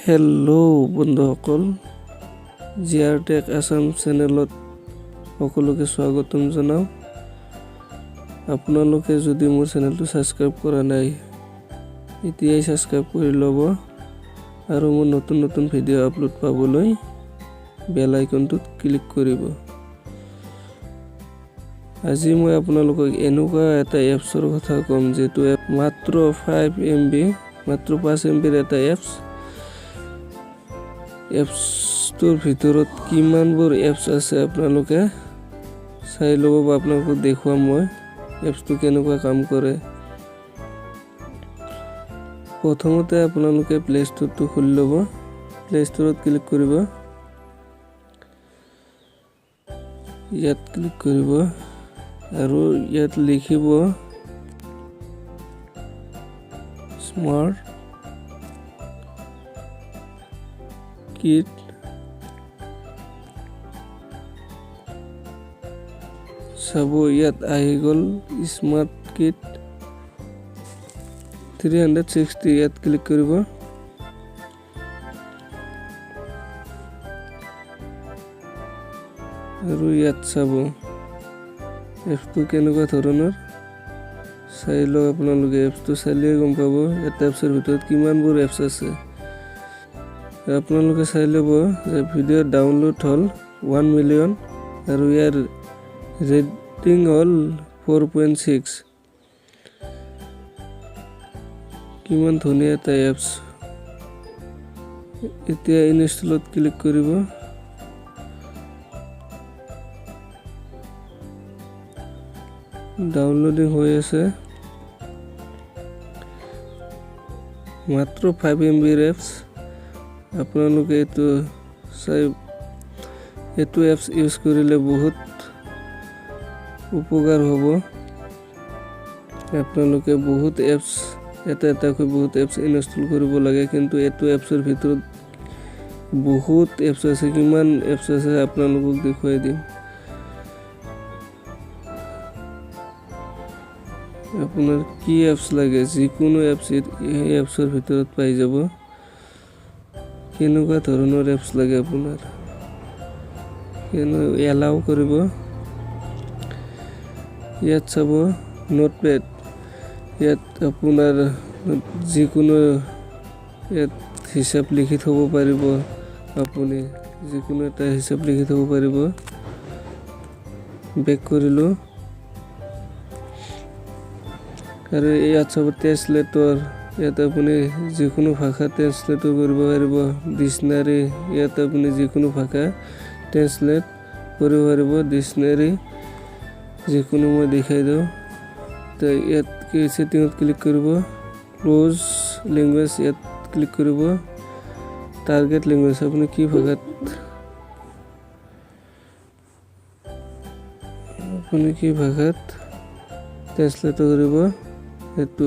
Hello' বন্ধুসকল, G R tech Assam চেনেলত সকলোকে স্বাগতম জনাওঁ। আপোনালোকে যদি মোৰ চেনেলটো ছাবস্ক্ৰাইব কৰা নাই, এতিয়াই ছাবস্ক্ৰাইব কৰি ল'ব আৰু মোৰ নতুন নতুন ভিডিঅ' আপলোড পাবলৈ বেল আইকনটোত ক্লিক কৰিব। আজি মই আপোনালোকক এনেকুৱা এটা এপছৰ কথা ক'ম, যিটো এপ মাত্ৰ 5 MB, মাত্ৰ 5 এম বিৰ এটা এপছ। এপছটোৰ ভিতৰত কিমানবোৰ এপছ আছে আপোনালোকে চাই ল'ব বা আপোনালোকক দেখুৱাম মই এপছটো কেনেকুৱা কাম কৰে। প্ৰথমতে আপোনালোকে প্লে ষ্ট'ৰটো খুলি ল'ব। প্লে ষ্ট'ৰত ক্লিক কৰিব, ইয়াত ক্লিক কৰিব আৰু ইয়াত লিখিব স্মাৰ্ট কিট। চাব, ইয়াত আহি গ'ল স্মাৰ্ট কিট 360। ইয়াত ক্লিক কৰিব আৰু ইয়াত চাব এপছটো কেনেকুৱা ধৰণৰ। চাই লওক আপোনালোকে, এপছটো চালেই গম পাব এটা এপছৰ ভিতৰত কিমানবোৰ এপছ আছে। আপোনালোকে চাই ল'ব যে ভিডিঅ' ডাউনলোড হ'ল 1 মিলিয়ন আৰু ইয়াৰ ৰেটিং হ'ল 4.6। কিমান ধুনীয়া এটা এপছ! এতিয়া ইনষ্টলত ক্লিক কৰিব। ডাউনলোডিং হৈ আছে। মাত্ৰ 5 এম বিৰ এপছ। আপোনালোকে এইটো চাই এইটো এপছ ইউজ কৰিলে বহুত উপকাৰ হ'ব। আপোনালোকে বহুত এপছ, এটা এটাকৈ বহুত এপছ ইনষ্টল কৰিব লাগে, কিন্তু এইটো এপছৰ ভিতৰত বহুত এপছ আছে। কিমান এপছ আছে আপোনালোকক দেখুৱাই দিম। আপোনাৰ কি এপছ লাগে, যিকোনো এপছ এই এপছৰ ভিতৰত পাই যাব। কেনেকুৱা ধৰণৰ এপছ লাগে আপোনাৰ, এলাও কৰিব। ইয়াত চাব নোটপেড, ইয়াত আপোনাৰ যিকোনো ইয়াত হিচাপ লিখি থ'ব পাৰিব। আপুনি যিকোনো এটা হিচাপ লিখি থ'ব পাৰিব। বেক কৰিলোঁ। আৰু ইয়াত চাব ট্ৰেঞ্চলেটৰ, ইয়াত আপুনি যিকোনো ভাষা ট্ৰেঞ্চলেটো কৰিব পাৰিব। ডিক্সনাৰী, ইয়াত আপুনি যিকোনো ভাষা ট্ৰেঞ্চলেট কৰিব পাৰিব। ডিক্সনাৰী যিকোনো মই দেখাই দিওঁ। তো ইয়াত ছেটিঙত ক্লিক কৰিব, ক্ল'জ লেংগুৱেজ ইয়াত ক্লিক কৰিব, টাৰ্গেট লেংগুৱেজ আপুনি কি ভাষাত ট্ৰেঞ্চলেট কৰিব সেইটো।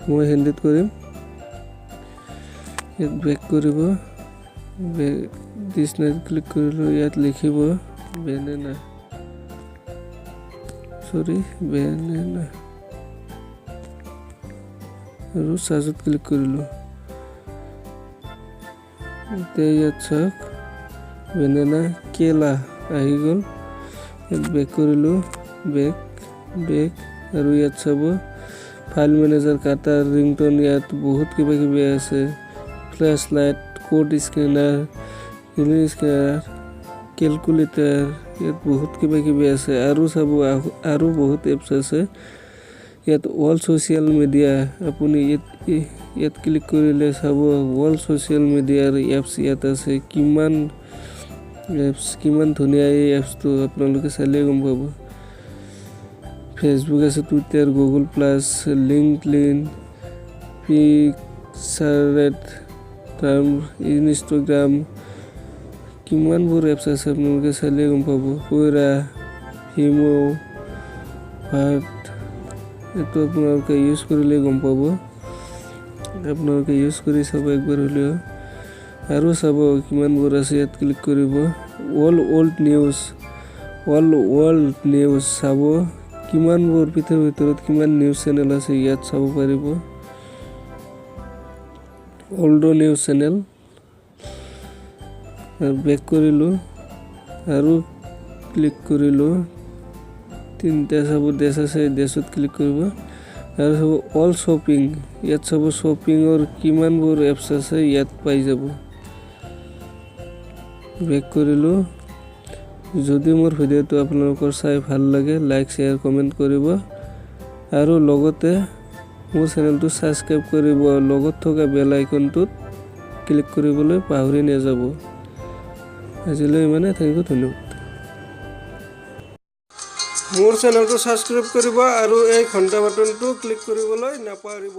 মই হিন্দীত কৰিম। ইয়াত বেক কৰিব, ডিক্সনাৰীত ক্লিক কৰিলোঁ। ইয়াত লিখিব বেনেনা, চৰি, বেনেনা আৰু চাৰ্জত ক্লিক কৰিলোঁ। এতিয়া ইয়াত চাওক, বেনেনা, কেলা আহি গ'ল। ইয়াত বেক কৰিলোঁ, বেক, বেক আৰু ইয়াত চাব ফাইল মেনেজাৰ, কাটাৰ, ৰিংটন, ইয়াত বহুত কিবা কিবি আছে। Flash light, code scanner, scanner, calculator, ইয়াত বহুত কিবা কিবি আছে। আৰু চাব, আৰু বহুত এপছ আছে ইয়াত। অল ছ'চিয়েল মিডিয়া, আপুনি ইয়াত ক্লিক কৰিলে চাব অল ছ'চিয়েল মিডিয়াৰ এপছ ইয়াত আছে। কিমান এপছ, কিমান ধুনীয়া এই এপছটো, আপোনালোকে চালেই গম পাব। ফেচবুক আছে, Twitter, Google plus, LinkedIn, Pinterest, Instagram, কিমানবোৰ এপছ আছে আপোনালোকে চালেই গম পাব। কোৰা, ভিমো, ভাট, এইটো আপোনালোকে ইউজ কৰিলে গম পাব। আপোনালোকে ইউজ কৰি চাব একবাৰ হ'লেও। আৰু চাব কিমানবোৰ আছে। ইয়াত ক্লিক কৰিব, all world news, all world news চাব। কিমানবোৰ পৃথিৱীৰ ভিতৰত কিমান নিউজ চেনেল আছে ইয়াত চাব পাৰিব। Old news channel. বেক কৰিলোঁ আৰু ক্লিক কৰিলোঁ। তিনিটা চাব ডেছ আছে, ডেছত ক্লিক কৰিব আৰু চাব অল শ্বপিং। ইয়াত চাব শ্বপিঙৰ কিমানবোৰ এপছ আছে, ইয়াত পাই যাব। বেক কৰিলোঁ। যদি মোৰ ভিডিঅ'টো আপোনালোকৰ চাই ভাল লাগে, লাইক, শ্বেয়াৰ, কমেণ্ট কৰিব আৰু লগতে মোৰ চেনেলটো ছাবস্ক্ৰাইব কৰিব। লগত থকা বেল আইকনটোত ক্লিক কৰিবলৈ পাহৰি নাযাব। আজিলৈ ইমানে। Thank you, ধন্যবাদ। মোৰ চেনেলটো ছাবস্ক্ৰাইব কৰিব আৰু এই ঘণ্টা বাটনটো ক্লিক কৰিবলৈ নাপাহৰিব।